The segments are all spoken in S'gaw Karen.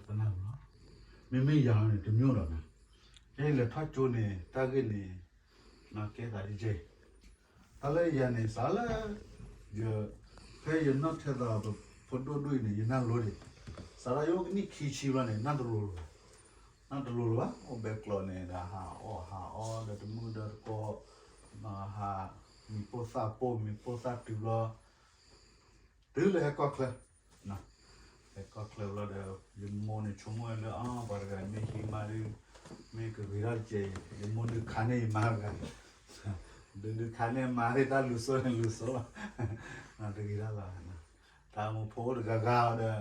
ပနၢ်လီၤ, မ့မ့ၢ်ယၤန့ၣ် တမ့ၢ်ဒီးနၤ, ယလဲၤထီၣ်ကၠိန့ၣ် တၢ်ဂ့ၢ်န့ၣ် ကဲသးဒ်ကဲ, တၢ်လၢယၤန့ၣ် စးလၢ ယ ဖဲယနီၢ်ထဲသိးပဖိဒိၣ်ဒိၣ်အံၤန့ၣ် ယနၢ်လိၤဒံး, စးထီၣ်ယအိၣ်ကနံၣ်ခံဆံဘျီန့ၣ် နၢ်တလိၤလၢၤဘၣ်, နၢ်တလိၤလၢၤဘၣ်, အိၣ်ဘဲကျိးန့ၣ်ဒီး ဟးအီၣ်ဟးအီဒီးတမုၢ်ဒီးတကိး, ဟး မံၤပိၢ်သၣ်ပိၢ် မံၤပိၢ်သၣ်တုၤဘျီ တုၤလၢဟဲကီၢ်ချၢ, ဟဲကီၢ်ချၢဘျီဒီး ယမိၢ်န့ၣ်ဆိကမိၣ်လၢ အီ ပှၤတဂၤမ့ၢ်ဟံးမါဒုး မ့ၢ်ကဂ့ၤထီၣ်တကဲအံၤ ယမိၢ်ဒုးခါန့ၢ်ယမါတဂၤ, ဒုးဒုးခါန့ၢ်မါသ့ၣ်တၢ်လူၤစိန့ၣ်လူၤစိလီၤ, တဂ့ၤထီၣ်လီၤ, တၢ်အိၣ်မူဖိအိၣ်တဂၤဂၤ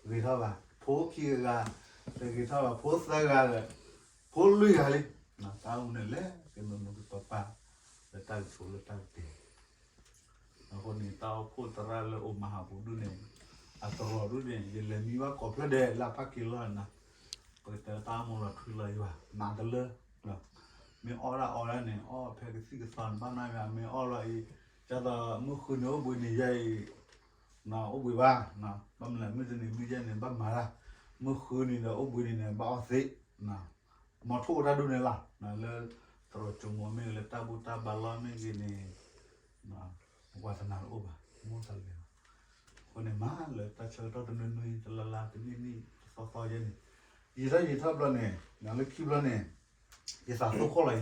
ဒီး ဂ့ၤထီၣ်ဘၣ်, ဖိခံဂၤဂၤ တဂ့ၤထီၣ်ဘၣ်, ဖိသၢဂၤဒီး ဖိလွံၢ်ဂၤလံ, တၢ်အိၣ်မူန့ၣ်လဲၤကနူၤနူၤကပၤပၤ လၢတၢ်ကဆိးလၢတၢ်ကတ့ၤ အဃိန့ၣ် တၢ်အိၣ်ဖှိၣ်သရၣ်လၢအိၣ်မၤဟးပူၤဒူၣ်န့ၣ် အတရီၤဒူၣ်န့ၣ် ယလဲၤမံဘၣ်ကိးဖျၢၣ်ဒဲးလၢအဖးက့ၤလီၤနၤ, ပကတဲတၢ်အိၣ်မူလီၤထွံလီၤယွၤ မၤတလၢ, မ့ၢ်အီၣ်ဒၣ်အီဒၣ်န့ၣ် အီၣ်ဖဲကသံၣ်ကသီန့ၣ် ဘၣ်နၢ်ယွၤ မ့ၢ်အီၣ်လီၤအံၤ ကသိးမုၢ်ဃုနံၤအိၣ်ဘှံးနံၤယဲအံၤ အိၣ်ဘှံးဘၣ်, ဘၣ်မနုၤလဲၣ် မုၢ်တနံၤမုၢ်ယဲၢ်န့ၣ် ဘၣ်မၤတၢ်, မုၢ်ဃုနံၤဒီးအိၣ်ဘှံးနံၤန့ၣ် ဘၣ်အီၣ်သ့, မၤထိၣ်တၢ်ဒိၣ်န့ၣ်လီၤ, လၢ သရိာ်ကၠိမိၢ်မ့ၢ်ဂ့ၤ လၢတၢ်ဘူၣ်တၢ်ဘါလီၢ်မ့ၢ်ဂ့ၤန့ၣ် ပှၤတနာ်တအိၣ်ဘၣ်, မိၢ်သးလဲၤလီၤ, အဃိန့ၣ် မၤလၢတၢ်ဆၢကတီၢ်တနွံနွံ တလါလါ တနံၣ်နံၣ် သီသီယဲန့ၣ်, ယံာ်ထီၣ်ယံာ်ထီၣ်ဘျီန့ၣ် လၢခံဘျီန့ၣ် ယသးသိၣ်ဃီၣ်လီၤယသး, ယဆိကမိၣ် က့ၤ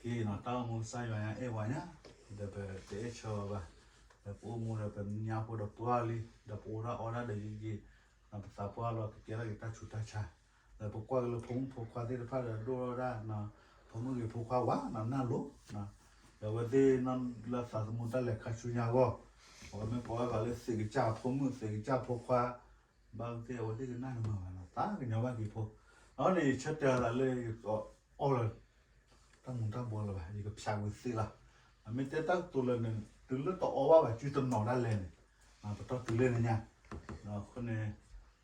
နီၤ တၢ်အိၣ်မူကစၢ်ယွၤညါအဲၣ်ဝဲညါ, ဒီးပတအဲၣ်ဆၢအီၤဘၣ်, ဒီးပအိၣ်မူဒီးပညါဖိဒီးပှၢ်လံ, ဒီးပအိၣ်ဒၣ်အီဒၣ်ဒီးယက့ၤ, ဒီးပသးပှၢ်လီၤ ကကဲထီၣ်က့ၤတၢ်ဆူးတၢ်ဆါ, ဒီးပကွၢ်က့ၤလၢဖိမုၣ်ဖိခွါသ့ၣ်တဖၣ်ဒီးဒိၣ်ထီၣ်ဒၣ်, ဖိမုၣ်ဂ့ၤဖိခွါဝါနီၤ နၢ်လိၤ, ဒီးအဝဲသ့ၣ်နီၢ်လၢသးသမူတၢ်လဲၤခါဆူညါအဂီၢ်, အဝဲမ့ၢ်ကိးဝဲသးလၢသ့ၣ်ကစၢ်ဖိမုၣ်သ့ၣ်ကစၢ်ဖိခွါ ဘၣ်သ့ၣ်အဝဲသ့ၣ်ကနၣ်တမုာ်ဘၣ်နီၤ သးကညီၤဘၣ်က့ၤဖိ, အဃိန့ၣ် ယဆၢတဲာ်သးလၢယကအီၣ်လၢ တၢ်မူၤတၢ်ဘှီလၢၤဘၣ် ယကဖျါကွံာ်သ့လီၤ, အမ့ၢ်တဲတၢ်ကတိၤလၢန့ၣ် တုၤလၢတအီဘၣ်ဘၣ် စုတနီၤဒၣ်လဲာ်န့ၣ်, ပတီၢ်တုၤလၢန့ၣ်ညါ, အဃိန့ၣ်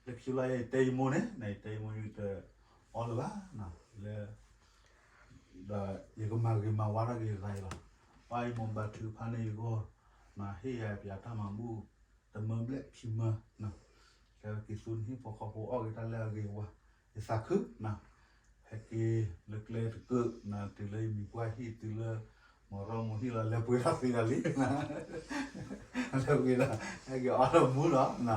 လၢခံလီၤယတဲယမိၢ်န့ၣ် ယတဲယမိၢ်ယတအီလၢၤဘၣ်, လၢ ဒီးယကမၤဂ့ၤမၤဝါထီၣ်က့ၤယသးအံၤလီၤ, ပှၤယမိၢ်ဘါထုကဖၣ်န့ၢ်ယဂီၢ်, မၤဟ့ၣ်ယၤပၠးတၢ်မၤဘူၣ်, တမၢဘျဲၣ်ခံမၢ, ကဲက့ၤသူနဟံၣ်ဖိဃီဖိအီၣ်က့ၤတၢ်လၢအဂ့ၤဝါ, ယသးခု, ဟဲက့ၤလၢကျဲတကုး, တုၤလၢယမံၤပှၢ်ဟံၣ်တုၤလၢ မီၤရီမီၤဟံၣ်လီၤ လဲၤပှ့ၤထီၣ်သ့ဒီးလံ, လဲၤပှ့ၤဒီး ဟဲက့ၤအီၣ်ဒီးမူလီၤ,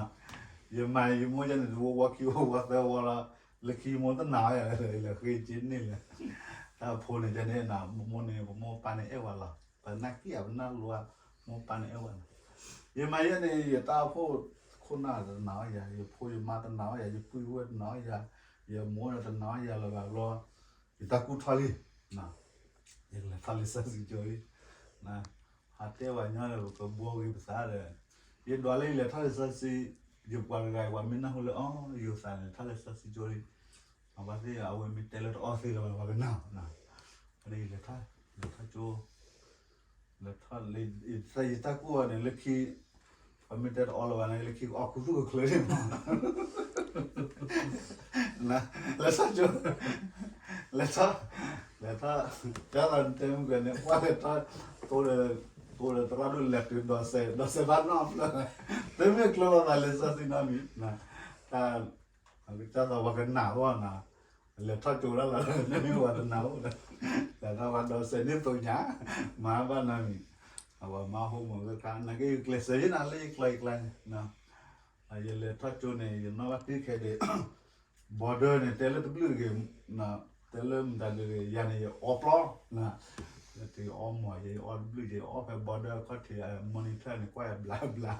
ယမၤယမိၢ်ယဲန့ၣ် တဝီဝီခံဝီဝီသၢဝီလီၤ, လၢခံမိၢ်တနာ်အီၤယၤလၢ ယလဲၤဃ့က့ၤန့ၢ်လဲၣ်, တၢ်ဖိန့ၣ်ယဲန့ၣ် မိၢ်န့ၣ် ပမိၢ်ပၢ်န့ၣ်အဲၣ်ဝဲလီၤ, ပနာ်က့ၣ်ဧါ ပနာ်လိၤဧါ, မိၢ်ပၢ်န့ၣ်အဲၣ်ဝဲန့ၣ်, ယမၤယဲန့ၣ် ယတၢ်အိၣ်ဖှိၣ်ခိၣ်နၢ်တနာ်အီၤယၤ, ယဖိယမါတနာ်အီၤယၤ, ယပုၢ်ဝဲၢ်တနာ်အီၤယၤ, ယမိၢ်တနာ်အီၤယၤလၢၤဘၣ်ဘျီ, ယတၢ်ကူၣ်ထီၣ်လံ, ယကလဲၤထီၣ်လံာ်စီဆှံကၠိလံ, ဟးတဲဝဲညီဒီး ပကဘှီဂ့ၤပသးဒီး, ယဒွးလၢယလဲၤထီၣ်လံာ်စီဆှံ, ယပှၤတဂၤပှၤမ့ၢ်နၢ်ဟူလၢအီၤ ယိၤသးန့ၣ် ထီၣ်လံာ်စီဆှံကၠိလံ, အဝဲသ့ၣ်အဝဲမ့ၢ်တဲလၢတအီသ့လၢၤဘၣ် ပှၤကနၣ်, အဃိန့ၣ်ယလဲၤထီၣ်, လဲၤထီၣ်ကၠိ လဲၤထီၣ်လၢ ယတၢ်ကူၣ်အီၤန့ၣ် လၢခံ, ပမ့ၢ်တဲတအီလၢၤဘၣ်န့ၣ် လၢခံကအီၣ်ခူသူၣ်ကချၢန့ၣ်မး, လဲၤထီၣ်ကၠိ, လဲၤထီၣ်, လဲၤထီၣ်, ကၢ်သးတဲမုၢ်ကန့ၣ် ပှၢ်လဲၤထီၣ်, တိၢ်ဒီး, တိၢ်ဒီးသရၣ်ဒိၣ်လဲၤတုၤဒီးစဲး, ဒီးစဲးဘၣ်နီၢ်ဖျၢၣ်, တမ့ၢ်ကျိလီၤသးလံာ်စီဆှံနီတမံၤ, တၢ် ကစၢ်သးပှၤကနၣ်အဂီၢ်နီၤ, လဲၤထီၣ်ကၠိဒၣ်လီၤ တမ့ၢ်ပှၤတနာ်အိၣ်ဒီး, လဲၤထီၣ်ပှၤဒီးစဲးန့ၣ်သိးညါ, မၤဘၣ်နီတမံၤ, အဝဲမၤဟိမီၢ်ဂၢၢ်ခါ နာ်က့ယကျဲးစၢးယဲနၤလၢယကျီယကျါန့ၣ်, ယလဲၤထီၣ်ကၠိန့ၣ် ယနီၣ်ဘၣ်တံၢ်ခဲဒံး border န့ၣ် တဲလၢတဘျုးတဂ့ၤ, တဲလၢမတၤဒုးဂ့ၤ ယၤန့ၣ် ယအီပျီ, ယအီမီၢ် ယအီတဘျုး ယအီဖဲ border အခီၣ်ထံး monitor န့ၣ် ကွၢ်ယၤဘျးဘျး,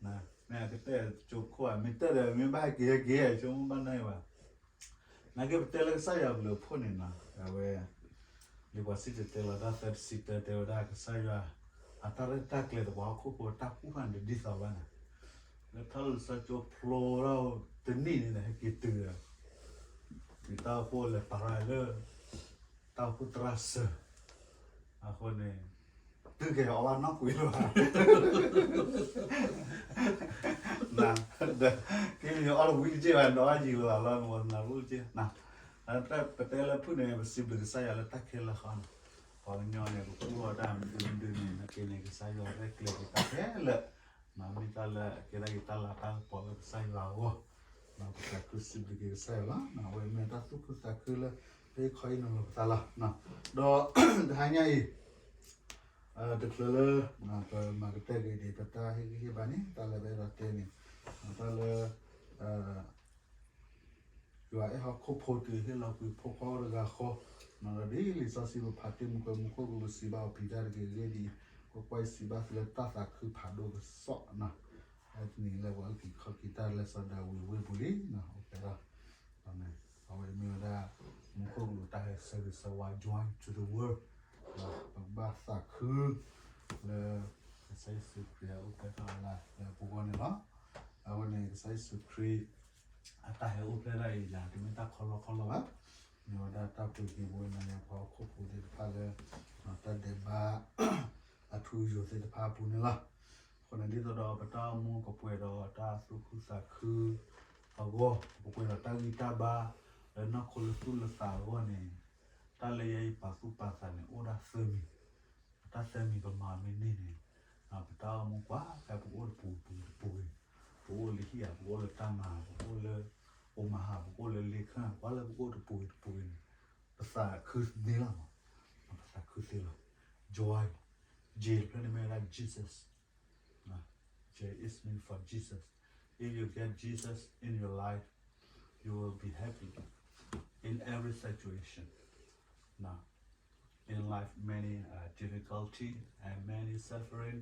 မ့ၢ်အကတၢၢ်ကၠိခိၣ်ဧါ မ့ၢ်တၢၢ်ဒီး မ့ၢ်ဘၣ်ဟဲက့ၤဟဲက့ၤ ဆိကမိၣ်ဘၣ်နၢ်ဘၣ် နာ်က့ပတဲလၢကစၢ်ယွၤဘျုးအဖှိၣ်န့ၣ်နီၤ အဝဲ လံာ်ပှၤစံၣ်တဲၤတဲလီၤတၢ်သၢတဆံတၢ တဲဝဲဒၣ်ကစၢ်ယွၤ အတၢ်ရဲၣ်တၢ်ကျဲၤသပှၢ်ဟီၣ်ခိၣ်ဖိတၢ်ကူၣ်တဖၣ်န့ၣ် တဒ်သိးဘၣ်န့ၣ်, လၢထီၣ်လံာ်စီဆှံကၠိဖျိထီၣ်တနံၣ်န့ၣ် ဟဲက့ၤတုၤဒီး ယတၢ်အိၣ်ဖှိၣ်လဲၤပာ်ထီၣ်လၢ တၢ်အိၣ်ဖှိၣ်သရၣ်စၢၤ, အဃိန့ၣ် တုၤခဲအီၣ်ဘၣ်နီၢ်ကွံာ်လၢၤဘၣ်, ဒီး က့ၤမ့ၢ်အီၣ်တဝံၤတက့ၢ်ဘၣ် ဒီးအီၣ်ယံာ်လၢၤဘၣ်လီၤ နဝီနၤရူၣ်တက့ၢ်, ပတဲလၢဖုၣ်န့ၣ် ပစံးဘျုးကစၢ်ယွၤလၢတၢ်ခဲလၢာ်ဃီန့ၣ်, ပှၤကညီန့ၣ် ပကူၣ်ထီၣ်တၢ်မနုၤမနုၤန့ၣ် နာ်က့န့ၣ် ကစၢ်ယွၤရဲၣ်ကျဲၤက့ၤတၢ်ခဲလၢာ်, မ့ၢ်တၢ်လၢအကဲဒၣ်ယတၢ်လၤတၢ်ကပီၤလၢကစၢ်ယွၤအဂီၢ်, ပသးခုစံးဘျုးက့ၤကစၢ်ယွၤလီၤ. အဝဲမ့ၢ်တၢ်သူၣ်ခုသးခုလၢ ဟ့ၣ်ခီဟ့ၣ်နီၤလီၤပသးလီၤ. ဒီး တဟါညါအံၤ တချုးလၢ ပမၤကတၢၢ်က့ၤဒံး ပတၢ်ဟ့ၣ်ဂံၢ်ဟ့ၣ်ဘါန့ၣ် တၢ်လၢပအဲၣ်ဒိးတဲန့ၣ် တၢ်လၢ ယွၤအဲၣ်ဟီၣ်ခိၣ်ဖိတုၤဟ့ၣ်လီၤကွံာ်ဖိခွါအိၣ်တဂၤဃီ, ဒီးဒ်လံာ်စီဆှံပဖးတ့ၢ်မူကွဲမူခိၣ်ကလူးစံးဘၣ်အီၤ ပံၤတၢ်တဂ့ၤအဂ့ၢ်ဒ်အံၤ, ကွၢ်ကွၢ် ယစံးဘၣ်သုလၢတၢ်သးခုဖးဒိၣ်ကစီၣ်, ဟဲတနံၤလၢပှၤအုၣ်က့ၤခီၣ်က့ၤတၢ်လၢစီၤဒၤဝံးဝ့ၢ်ပူၤလံ, အိၣ်ဖျဲၣ်ထီၣ်, အဝဲမ့ၢ်ဝဲဒၣ် မူခိၣ်ကလူးတၢ်ဟဲဆၢဂ့ၤဆၢဝါ joy to the world, ပဘၣ်သးခု လၢ ကစၢ်ယ့ၣ်ၡူးခရံာ်ဟဲအိၣ်ဖျဲၣ်ထီၣ်ဝဲဒၣ်လၢပဂီၢ်န့ၣ်လီၤ. အဝဲန့ၣ်ကစၢ်ယ့ၣ်ၡူးခရံာ် အတၢ်ဟဲအိၣ်ဖျဲၣ်ဒၣ်အံၤ တမ့ၢ်တၢ်ခီလီခီလီဘၣ်, မ့ၢ်ဝဲဒၣ်တၢ်ပှ့ၤက့ၤပဝဲနၤယၤပှၤဟီၣ်ခိၣ်ဖိသ့ၣ်တဖၣ်လၢ တၢ်ဒဲးဘး အထူအယိာ်သ့ၣ်တဖၣ်အပူၤန့ၣ်လီၤ. အဃိန့ၣ်ဒ်သိးဒီးပတၢ်အိၣ်မူကပှဲၤဒီးတၢ်သူၣ်ခုသးခုအဂီၢ်, ကပှဲၤဒီးတၢ်ဂံၢ်တၢ်ဘါ လၢနီၢ်ခိလၢသူၣ်လၢသးအဂီၢ်န့ၣ်, တၢ်လၢယဲအံၤပာ်သူၣ်ပာ်သးန့ၣ် အိၣ်ဒၣ်သၢမံၤ, တၢ်သၢမံၤပမၤမ့ၢ်န့ၢ်န့ၣ်, ပတၢ်အိၣ်မူကွၢ်ဖဲပအိၣ်တပူၤတပူၤတပူၤဂ့ၤ, ပအိၣ်လၢဟံၣ်ဧါ, ပအိၣ်လၢတၢ်မၤ, ပအိၣ်လၢ အိၣ်မၤဟး, ပအိၣ်လၢလ့ခၢၣ်, ကွၢ်လၢပအိၣ်တပူၤဂ့ၤတပူၤဂ့ၤန့ၣ်, ပသးခုန့ၢ်လီၤမး, ပသးခုသ့လီၤ. Joy, J တဖျၢၣ်န့ၣ်မ့ၢ်ဝဲဒၣ် Jesus, J is mean for Jesus. If you get Jesus in your life, you will be happy in every situation. Now, in life, many uh, difficulty and many suffering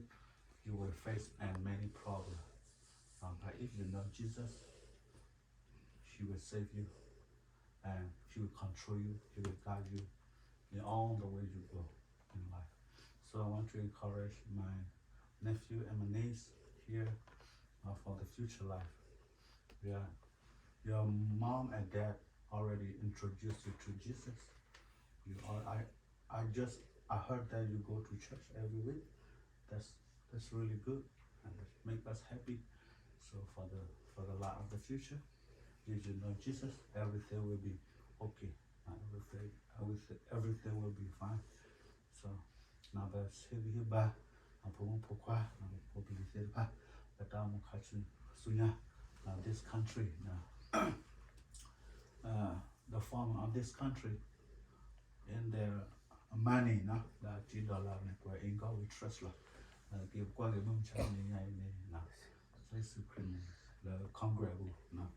you will face and many problems. Um, but if you know Jesus, He will save you and He will control you. He will guide you in all the way you go in life. So I want to encourage my nephew and my niece here uh, for the future life. Yeah, your mom and dad already introduced you to Jesus. You are, I, I just, I heard that you go to church every week. That's, that's really good and that make us happy. So for the, for the life of the future, if you know Jesus, everything will be okay. Uh, everything, everything, everything will be fine. So, နဘၣ်ဆၢဂ့ၤဟ့ၣ်ဘါ ဖိမုၣ်ဖိခွါ ဖိပလံၤသ့ၣ်တဖၣ် ပတၢ်အိၣ်မူခါဆူညါ this country, the form of this country in their money လၢအက့ dollar န့ၣ် ပှၤ in God we trust လီၤ. က့ၤပကွၢ်က့ၤမုၢ်မဆါတနံၤညါအံၤန့ၣ် ကစၢ်ယ့ၣ်ၡူးခရံာ်န့ၣ် လၢ Congress ပူၤ လၢ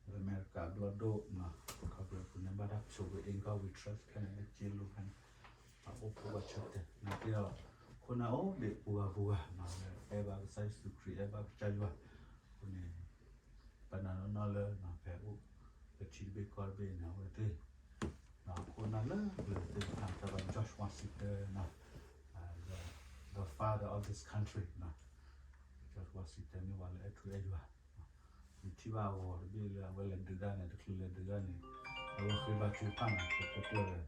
အမဲရကၤဘျီၣ်ဒိၣ် Congress ပူၤန့ၣ် ဘၣ်တၢ်ဆိးက့ၤ in God we trust ဖဲန့ၣ်လၢက့လိဖဲန့ၣ် အအိၣ်ဖှိၣ်ဘၣ်ဆၢတဲာ် နာ်က့ဒီး ခိၣ်နၢ်အိၣ်ဒံးပူၤဂၤပူၤဂၤ အဲၣ်ဘၣ်ကစၢ်ယ့ၣ်ၡူးခရံာ် အဲၣ်ဘၣ်ကစၢ်ယွၤ အဃိန့ၣ် ပနာ်နီၢ်နီၢ်လၢ ဖဲအိၣ် ပထံတဘ့ၣ်ကီၢ်တဘ့ၣ်န့ၣ် အဝဲသ့ၣ် ခိၣ်နၢ်လၢပျၢၤသ့ၣ်တဖၣ် တၢ်ဘၣ် George Washington, the father of this country, George Washington မ့ၢ်ပှၤလၢအဲၣ်ထူအဲၣ်ယွၤ ယထံၣ်ဘၣ်အဂီၤတဘ့ၣ်လၢအဝဲလဲၤဒုးတၢ်န့ၣ် တချုးလဲၤဒုးတၢ်န့ၣ် အဝဲဃ့ဘါထုကဖၣ်န့ၣ် ကပၢၢ်လၢ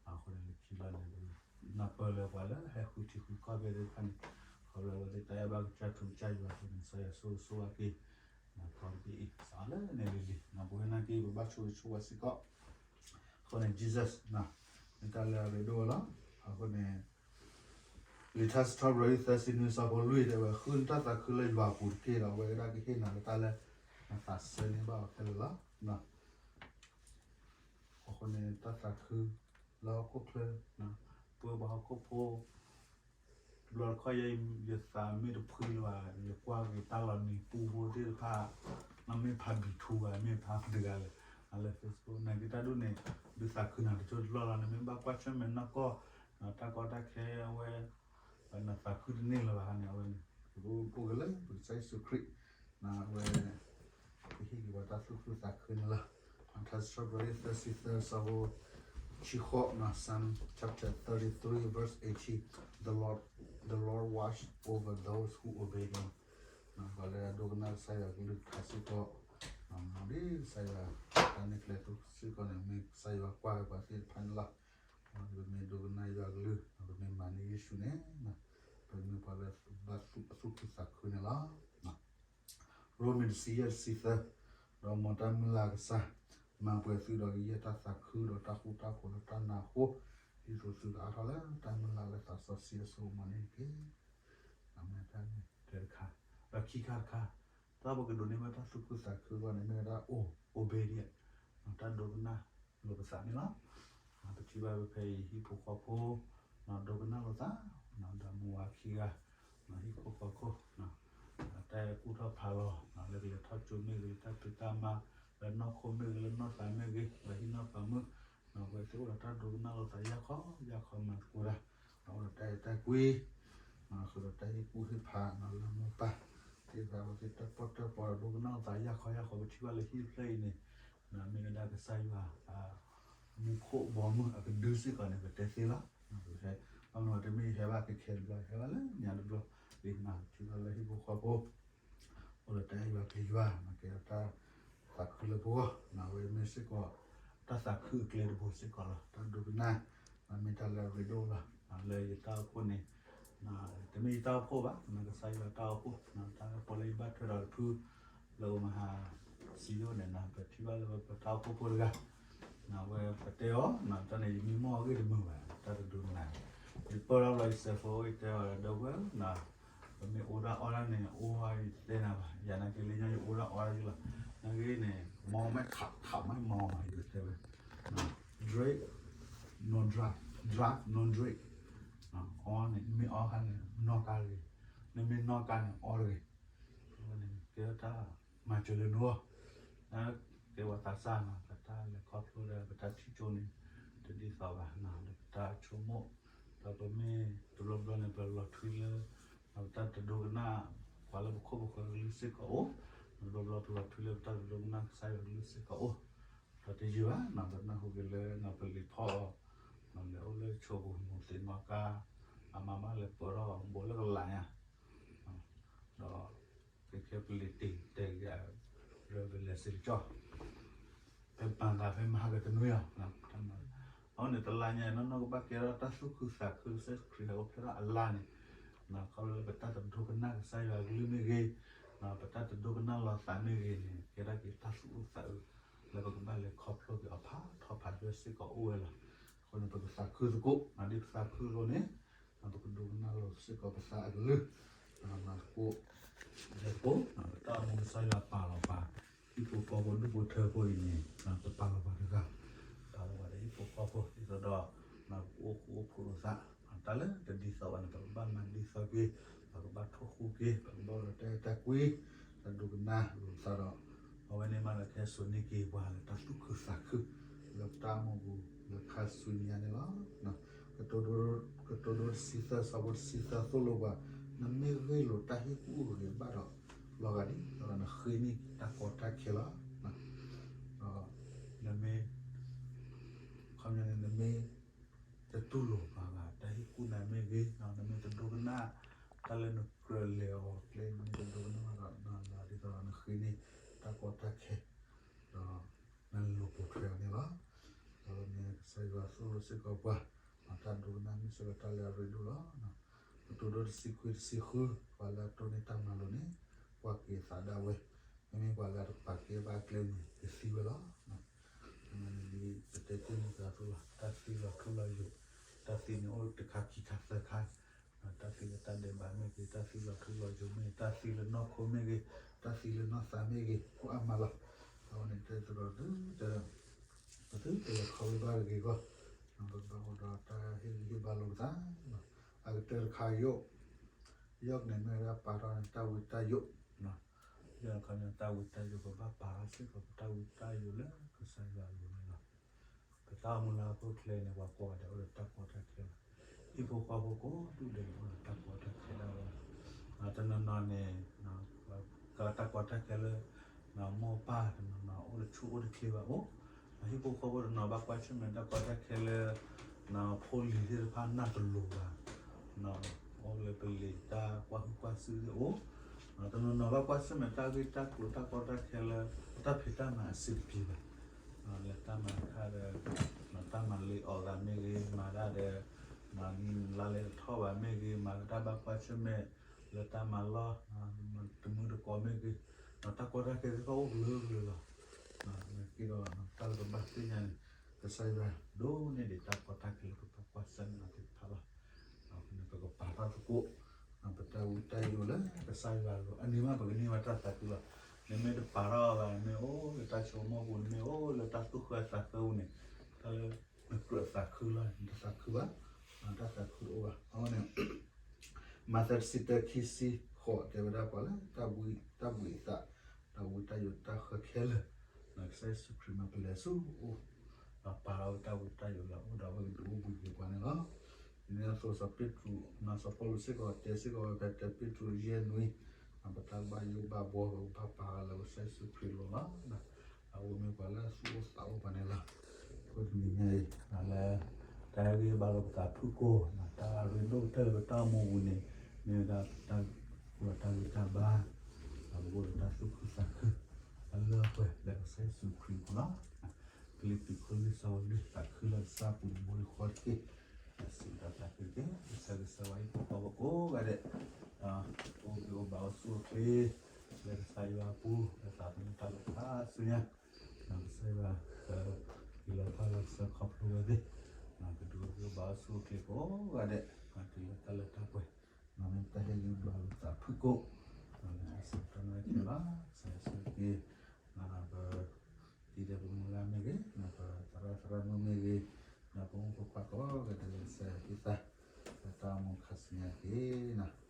အဃိန့ၣ်လၢခံလီၤန့ၣ် နၢ်ပၢၢ်လၢပှၤလၢဟဲဃုထံဃုကီၢ်ဘ့ၣ်သ့ၣ်တဖၣ်န့ၣ် ခီဖျိလၢအဝဲသ့ၣ်တၢ်အဲၣ်ဘၣ်ကစၢ်ထူကစၢ်ယွၤအဃိန့ၣ် ကစၢ်ယွၤဆိၣ်ဂ့ၤဆိၣ်ဝါက့ၤ ကီၢ်တဘ့ၣ်အံၤ စးလၢန့ၣ်လံၤလံၤ ပဝဲနာ်က့ ပဘၣ်ဆိၣ်ဂ့ၤဆိၣ်ဝါစ့ၢ်ကီး အဃိန့ၣ် Jesus မ့ၢ်တၢ်လၢအရ့ဒိၣ်ဝဲလီၤ. အဃိန့ၣ် လံာ်ထါစံးထီၣ်ပတြၢၤ သၢဆံနွံ ဆၢဖိလွံၢ်တဲဝဲ ဃုနတၢ်သးခုလၢယွၤအပူၤတက့ၢ်ဒီး အဝဲဒၣ်ကဟ့ၣ်နၤလၢတၢ်လၢ နသးစဲန့ၢ်ဘၣ်အီၤခဲလၢာ်လီၤ. အဃိန့ၣ် တၢ်သးခုလၢဟီၣ်ခိၣ်ချၢ ပဝဲပှၤဟီၣ်ခိၣ်ဖိ တဘျီတခီၣ်ယဲ ယသးမ့ၢ်တဖှံလၢၤဘၣ် ယကွၢ်က့ၤတၢ်လီၤနံၤပူဖိသ့ၣ်တဖၣ် မ့ၢ်ဖးဘံၣ်ထူဘၣ် မ့ၢ်ဖးတဂၤလဲၣ် လၢ Facebook နာ်က့တၢ်ဒ်န့ၣ် ဒုးသးခုနၤတကၠိတလီၢ်လီၤ နမ့ၢ်ဘၣ်ကွၢ်ဆၢၣ်မဲာ်နီၢ်ကီၢ် တၢ်ကီတၢ်ခဲအဝဲ နသးခုတန့ၢ်လၢၤဘၣ်န့ၣ် အဝဲန့ၣ် ပကအိၣ်ကလၢပကစၢ်ယ့ၣ်ၡူးခရံာ် အဝဲ ကဟ့ၣ်က့ၤပှၤတၢ်သူၣ်ခုသးခုန့ၣ်လီၤ. Genesis chapter thirty-three, verse eighteen, the Lord, the Lord watch over those who obey him. ပှၤလၢအဒိကနၣ်ကစၢ်ယွၤကလုၢ်ကထါစ့ၢ်ကီး, ဒ်ကစၢ်ယွၤ တၢ်န့ၣ်ကျဲၤထူစ့ၢ်ကီးန့ၣ် မ့ၢ်ကစၢ်ယွၤကွၢ်က့ၤပှၤသ့ၣ်တဖၣ်န့ၣ်လီၤ. ပမ့ၢ်ဒိကနၣ်ယွၤကလုၢ်, ပမ့ၢ်မၤန့ၢ်ယ့ၣ်ၡူးန့ၣ်, ပမ့ၢ်ပှၤလၢဘၣ်သူၣ်ခုသးခုန့ၣ်လီၤ. ရိမ့ၤတဆံယဲၢ်တဆံသၢ, ဒီးမ်တၢ်မုၢ်လၢ်ကစၢ်, မၤပှဲၤသုဒီးကယဲၢ်တၢ်သးခုဒီးတၢ်ဃူတၢ်ဖိးလၢတၢ်နာ်အဃိ, ဒ်သိးသုကအါထီၣ်လၢတၢ်မုၢ်လၢ်လၢသးစီဆှံအစိကမီၤန့ၣ်တက့ၢ်. အမ့ၢ်တၢ်န့ၣ်တဲတခါ, ဒီးခံခါတခါ, တၢ်ပကဒိးန့ၢ်ဘၣ်တၢ်သူၣ်ခုသးခုအဂီၢ်န့ၣ် မ့ၢ်ဝဲဒၣ် obedience, တၢ်ဒိကနၣ်လိာ်ပသးန့ၣ်လီၤ. ပထံၣ်ဘၣ်ဖဲဖဲအံၤ ဟံၣ်ဖိဃီဖိ, ဒိကနၣ်လိာ်သး, ဒီးမုၢ်ဝါခံဂၤ, ဟံၣ်ဖိဃီဖိ, တၢ်အဲၣ်ကူၣ်ထီၣ်ဖးလီၤ, လၢကလဲၤထီၣ်ကၠိမ့ၢ်ဂ့ၤ, တၢ်ဖံးတၢ်မၤ, လၢနီၢ်ခိမ့ၢ်ဂ့ၤ, လၢနီၢ်သးမ့ၢ်ဂ့ၤ, လၢဟံၣ်နီၢ်ဃီမုၢ်, အဝဲသ့ၣ်အိၣ်ဒီးတၢ်ဒိကနၣ်လိာ်သး ယၢ်ခီယၢ်ခီမၤသကိးတၢ်, အိၣ်ဒီးတၢ်အဲၣ်တၢ်ကွံ ဃုာ်ဒီးတၢ်ဟ့ၣ်ကူၣ်ဟ့ၣ်ဖးလၢမိၢ်ပၢ်, သ့ၣ်တဖၣ်အဝဲသ့ၣ်တၢ်ပီၣ်တၢ်ပီဒီးဒိကနၣ်လိာ်သး ယၢ်ခီယၢ်ခီ ပထံၣ်ဘၣ်လၢဟံၣ်တဖျၢၣ်အံၤန့ၣ်, မ့ၢ်ဝဲဒၣ်ကစၢ်ယွၤ မူခိၣ်ဘီမုၢ်အကဒုစ့ၢ်ကီးန့ၣ် ပတဲသ့လီၤ. ဘၣ်မနုၤတမ့ၢ်ဟဲဘၣ်ခဲခဲတဘျီ, ဟဲဘၣ်လၢညါတဘျီ, ဒ်နၤထံၣ်ဘၣ်လၢဟံၣ်ဖိဃီဖိ အိၣ်ဒီးတၢ်အဲၣ်ယွၤကယွၤ, ကဲထီၣ်တၢ်သးခုလၢပဂီၢ်, အဝဲမ့ၢ်စ့ၢ်ကီး တၢ်သးခုအကျဲတဘိစ့ၢ်ကီးလီၤ. တၢ်ဒိကနၣ် မ့ၢ်တၢ်လၢအရ့ဒိၣ်လီၤ. လၢယတၢ်အိၣ်ဖှိၣ်န့ၣ်, တမ့ၢ်ယတၢ်အိၣ်ဖှိၣ်ဘၣ်, ကစၢ်ယွၤတၢ်အိၣ်ဖှိၣ်, တၢ်ပီလၢယဘၣ်ထွဲဒီးတဖု လၢအိၣ်မဟါ စံယိၣ်န့ၣ်, ပထံၣ်ဘၣ်လၢပတၢ်အိၣ်ဖှိၣ်ဖိတဂၤ, အဝဲပတဲအီၤ, တၢ်န့ၣ် ယမံမီၢ်အဂ့ၢ်တမုာ်ဘၣ်, တၢ်တဒိကနၣ်, ယပၢၢ်ထီၣ်ဘျီ ယစဲးဖိ ယတဲအီၤဒီပုၢ်ဝဲၢ်, ပမ့ၢ်အိၣ်ဒၣ်အီၣ်ဒၣ်န့ၣ် အိၣ်ဟါယတဲနၤဘၣ်, ယၤနာ်က့လၢညါယအိၣ်ဒၣ်အီၣ်ဒၣ်ယလီၤ. နာ်က့န့ၣ် မီမ့ၢ်ခးခးမးမီမး ယတဲဝဲ, drink, no drive, drive, no drink, အီန့ၣ် နမ့ၢ်အီၣ်ခါန့ၣ် နီၣ်ကါတဂ့ၤ, နမ့ၢ်နီၣ်ကါန့ၣ် အီၣ်တဂ့ၤ. အဝဲန့ၣ် ကဲတၢ်မၤစၢၤလၢနဂီၢ်, ကဲဝဲသးစၢ်နီၤ, ပတၢ်လဲၤခီဖျိဒီး ပတၢ်ထံၣ်ကၠိန့ၣ် တဒ်သိးဘၣ်, ဒီးပတၢ်ဆိကမိၣ်, ဒီးပမ့ၢ်တဘျီဘျီန့ၣ် ပလီၤထွံလၢ ပတၢ်တဒိကနၣ် ပှၤလၢပခိၣ်ပဃၢၤကလုၢ်စ့ၢ်ကီးအိၣ်, တဘျီဘျီပလီၤထွံလၢပတၢ်တဒိကနၣ်ကစၢ်ယွၤကလုၢ်စ့ၢ်ကီးအိၣ်, ဒီးတယံာ်ဘၣ်နီၤ ပနၢ်ဟူက့ၤလၢနီၤ ပလံၤဖီၣ်အီၤ, လဲၤအိၣ်လၢဆိပူၤ မိၢ်သ့ၣ်နီၣ်ကါ, အမါမးလဲၤပၢၢ်ထီၣ်ဘူးလၢကလးညါ, ဒီး ကဲခဲပလံၤတ့ၢ်တဲာ်က့ၤ revelation ကၠီ, ဖဲပၢ်သးဖဲမဟါကတနွံအီၤ, အဝဲန့ၣ် တလါညါအံၤနီၢ်နီၢ် ကဘၣ်ကဲထီၣ်တၢ်သူၣ်ခုသးခု ကစၢ်ခရံာ်ဟဲအိၣ်ဖျဲၣ်ထီၣ်အလါန့ၣ်, ခီဖျိလၢပတၢ်တဒိကနၣ်ကစၢ်ယွၤကလုၢ်မ့ၢ်ဂ့ၤ, ပတၢ်တဒိကနၣ်လိာ်သးမ့ၢ်ဂ့ၤန့ၣ် ကဲထီၣ်က့ၤတၢ်သူၣ်အုးသးအုး လၢပကဘၣ်လဲၤခီဖျိက့ၤအီၤဖးထီဖးယွဲစ့ၢ်ကီးအိၣ်ဝဲလီၤ. အဃိန့ၣ် ပကသးခုသကိး, ဒ်ပသးခုအသိးန့ၣ် ပကဒိကနၣ်လိာ်စ့ၢ်ကီးပသးအကလုၢ်, မၤသကိး, ယဲၢ်ကိး, တၢ်အိၣ်မူကစၢ်ယွၤပာ်လီၤပှၤ, ဟံၣ်ဖိဃီဖိဒူၣ်ဖိထၢဖိအံၤန့ၣ် ပပာ်လီၤပှၤတဂၤ, ပာ်လီၤပှၤဒီးဟံၣ်ဖိဃီဖိ ဒ်သိးဒီး ပအိၣ်ဃူအိၣ်ဖိးလိာ်သး, တၢ်လၢတဒ်သိးဘၣ်န့ၣ် ပကဘၣ်မၤဒ်သိးက့ၤ, ပကဘၣ်ထိၣ်ဃူက့ၤ, ပကဘၣ်အိၣ်ဒီးတၢ်အဲၣ်တၢ်ကွံ, တၢ်ဒိကနၣ်လိာ်သးဒီး အဝဲန့ၣ်မးဒီးကဟဲစိာ်န့ၢ်က့ၤပှၤလၢတၢ်သူၣ်ခုသးခု လၢပတၢ်အိၣ်မူပူၤ လၢခါဆူညါန့ၣ်လီၤ. ကတိၤဒိ ကတိၤဒိတဆံသၢ ဆၢဖိတဆံသၢသိၣ်လိပှၤ, နမ့ၢ်ဂ့ၢ်လိာ်တၢ်ဟ့ၣ်ကူၣ်ဂ့ၤဘၣ်ဒီး လီၤဂာ်ဒ်သိးဒီးနဃ့န့ၢ်တၢ်ကီတၢ်ခဲလီၤ. ဒီး နမ့ၢ် ခီပညီန့ၣ် နမ့ၢ်တတူၢ်လိာ်ပှၤဘၣ် တၢ်ဟ့ၣ်ကူၣ်နၤမ့ၢ်ဂ့ၤ, နမ့ၢ်တဒိကနၣ် တၢ်လၢနကြၢးလဲၤအီၤကျဲ နမ့ၢ်တဒိကနၣ်ဘၣ်ဒီး လီၤဂာ်ဒ်သိးဒီးနဃ့န့ၢ်တၢ်ကီတၢ်ခဲ, ဒီး နလိၤပိာ်ထွဲအီၤန့ၣ်လီၤ. ဒီးန့ၣ်ကစၢ်ယွၤသိၣ်လိစ့ၢ်ကီးပှၤ, တၢ်ဒိကနၣ်မ့ၢ်စ့ၢ်ကီးတၢ်လၢအရ့ဒိၣ်လီၤ. ကတိၤဒိတဆံခွံတဆံဃု, ပှၤလၢအတိၢ်န့ၢ်တၢ်မၤလိာ်န့ၣ် ကွၢ်က့ၤသးဒၣ်ဝဲ, မ့မ့ၢ်ပှၤလၢအတပာ်ကဲဘၣ်အကျဲန့ၣ် ကသံဝဲလီၤ. အဝဲန့ၣ်ဒ်ပတဲတ့ၢ်န့ၢ်သးအသိးလီၤ, တၢ်သံလီၤထူလီၤယိာ်, တၢ်သံန့ၣ်အိၣ်တခါခံခါသၢခါ, တၢ်သံလၢတၢ်ဒဲးဘးမ့ၢ်ဂ့ၤ, တၢ်သံလီၤထူလီၤယိာ်မ့ၢ်ဂ့ၤ, တၢ်သံလၢနီၢ်ခိမ့ၢ်ဂ့ၤ, တၢ်သံလၢနီၢ်သးမ့ၢ်ဂ့ၤ, အိၣ်အါမးလီၤ. အဝဲန့ၣ်တဲသဒီး ပသုတလဲၤခီဖျိဘၣ်တဂ့ၤအဂီၢ်, ပကဘၣ်အိၣ်ဒီးတၢ်ဟ့ၣ်ဂံၢ်ဟ့ၣ်ဘါလိာ်ပသး, အကတၢၢ်တခါယိာ်, ယိာ်န့ၣ်မ့ၢ်ဝဲဒၣ်ပာ်ထီၣ်န့ၣ် တၢ်ဝံတၢ်ယိာ်, ယိာ်ခီပညီတၢ်ဝံတၢ်ယိာ် ပဘၣ်ပာ်ထီၣ်စ့ၢ်ကီးပတၢ်ဝံတၢ်ယိာ်လၢကစၢ်ယွၤအလိၤန့ၣ်လီၤ. ပတၢ်အိၣ်မူလၢဟီၣ်ခိၣ်ချၢန့ၣ် ပှၤကိးဂၤဒဲးအိၣ်ဒီးတၢ်ကီတၢ်ခဲလီၤ. ဟံၣ်ဖိဃီဖိကိးဒူၣ်ဒဲးန့ၣ် အိၣ်ဒီးတၢ်ကီတၢ်ခဲဒၣ်ဝဲ, တနီၤနီၤန့ၣ် တၢ်ကီတၢ်ခဲလၢ မိၢ်ပၢ်တနီၤနီၤအိၣ်တဆူၣ်အိၣ်တချ့ဘၣ်အိၣ်, ဟံၣ်ဖိဃီဖိတနီၤဘၣ်ကွၢ်ဆၢၣ်မဲာ်တၢ်ကီတၢ်ခဲလၢ ဖိလံၤသ့ၣ်တဖၣ်နၢ်တလိၤဘၣ်, အိၣ်လၢပလံၤတၢ်ကွၢ်ဟုၣ်ကွၢ်စုသ့ၣ်အိၣ်, တနီၤနီၤဘၣ်ကွၢ်ဆၢၣ်မဲာ်တၢ်ဂ့ၢ်တၢ်ကျိၤတၢ်ကီတၢ်ခဲလၢ တၢ်ဖံးတၢ်မၤအဆင်တပြေဘၣ်, လၢတၢ်မၤတခါဒီး တၢ်မၤလ့အီၣ်သးမ့ၢ်ဂ့ၤ, မၤတၢ်ဒီး လါလဲတထီၣ်ဘၣ်မ့ၢ်ဂ့ၤ, မၤတၢ်ဘၣ်ကွၢ်ဆၢၣ်မဲာ် လၢတၢ်မၤလီၢ် တမုၢ်တကိးမ့ၢ်ဂ့ၤ, တၢ်ကီတၢ်ခဲသ့ၣ်တဖၣ်အိၣ်ကလုာ်ကလုာ်လီၤ. က့ဒီး တၢ်လၢပဘၣ်သ့ၣ်ညါန့ၣ် ကစၢ်ယွၤဒိးန့ၢ်ဒံးတၢ်ကီတၢ်ခဲလၢပဘၣ်ကွၢ်ဆၢၣ်မဲာ်အီၤသ့ၣ်တဖၣ်လီၤ. ပကပာ်ထီၣ်သကိး ပတၢ်ဝံတၢ်ယိးလၢကစၢ်ယွၤအလိၤ အန့ၣ်မး ပကန့ၢ်ဘၣ်တၢ်သးခုလီၤ. နမ့ၢ်တပာ်ထီၣ်ဘၣ် နမ့ၢ်အိၣ်လၢတၢ်ဆိကမိၣ်ပူၤ နမ့ၢ်အိၣ်လၢတၢ်သူၣ်ဃၢသးဃၢပူၤန့ၣ် တၢ်လၢနကြၢးသးခုလီၤ နတသးခုဘၣ်, တၢ်သးခုတအိၣ်ဘၣ်. အဃိန့ၣ် မးသဲတဆံတၢ ခံဆံဃိး တဲဝဲဒၣ်ပှၤလၢ တၢ်ဘှံးတၢ်ဘှံးအသး, တၢ်ဝံတၢ်ယိးတၢ်ဃၢခဲလၢာ်, ကစၢ်ယ့ၣ်ၡူးခရံာ်မၤပလဲၤဆူအအိၣ်, ဒီးပာ်ထီၣ်ဝဲတၢ်ဝံတၢ်ယိးလၢအအိၣ်ဒီးအဝဲကဒုးအိၣ်ဘှံးက့ၤပှၤန့ၣ်လီၤ. ဒ်န့ၣ်အသိးစီၤပ့းတရူး စီၤပီလူးစ့ၢ်ကီးတဲစ့ၢ်ကီးဝဲဖဲတၢ်ပ့းတရူးယဲၢ်နွံ, ပတၢ်ဘၣ်ယိၣ်ဘၣ်ဘှီ ပကဘၣ်ပာ်လၢကစၢ်ယ့ၣ်ၡူးခရံာ်အလိၤလီၤ. အဝဲမ့ၢ်ပှၤလၢအသူၣ်အိၣ်သးအိၣ်ပှၤန့ၣ်လီၤ. အဃိတနံၤညါအံၤ လၢ တၢ်ဟ့ၣ်ဂံၢ်ဟ့ၣ်ဘါလၢပသးဖုၣ်ကိာ် တၢ်ရ့ဒိၣ်ကတၢၢ်လၢပတၢ်အိၣ်မူပူၤန့ၣ် မ့ၢ်ဝဲဒၣ်ပတၢ် ပတၢ်ဂံၢ်တၢ်ဘါ, ဒီးပအိၣ်ဒီးတၢ်သူၣ်ခုသးခု အလၢအပှဲၤလၢကစၢ်ယ့ၣ်ၡူးခရံာ်အပူၤလီၤ. ကလံၤသုးခိၣ်လွံၢ် စီၤဝဲလွံၢ် သးခုလၢကစၢ်အပူၤန့ၣ် မူတခီတက့ၢ်. စံးဒီးသးခုတက့ၢ်. ကစၢ်ကစၢ်ဝဲဟ့ၣ်ပှၤဖီခိၣ်ကိးဂၤဒဲး အိၣ်ဘှံးအိၣ်ဘၣ်အိၣ်ဆူၣ်အိၣ်ချ့ လၢကစၢ်ယွၤအပူၤ လၢသးသမူတၢ်လီၢ်ခါဆူညါ, ကစၢ်ယွၤ ဟ့ၣ်လီၤထီၣ်လၢကစၢ်ခီဖျိဝဲသ့ၣ် ကဒုးအိၣ်ဘှံးအိၣ်ဘၣ်အိၣ်ဆူၣ်အိၣ်ချ့ကိးဂၤဒဲး တုၤလၢတၢ်လၢတၢ်ပှဲၤ မ့ၢ်တၢ်ဟ့ၣ်ဂံၢ်ဘါလၢသးဖုၣ်ကိာ် လၢအစံးတၢ်နာ်က့ၤဘၣ် ကစၢ်ယွၤဆိၣ်ဂ့ၤက့ၤ ပ ဒ်ဒီးပမုၢ်လၢ်မ့ၢ်ဂ့ၤ, ပသရၣ်သရၣ်မုၣ်မ့ၢ်ဂ့ၤ, ဒီးပမိၢ်ပပၢ်ကိးဂၤဒဲးလၢကစၢ်ယွၤဟ့ၣ်သး လၢတၢ်အိၣ်မူခါဆူညါတက့ၢ်.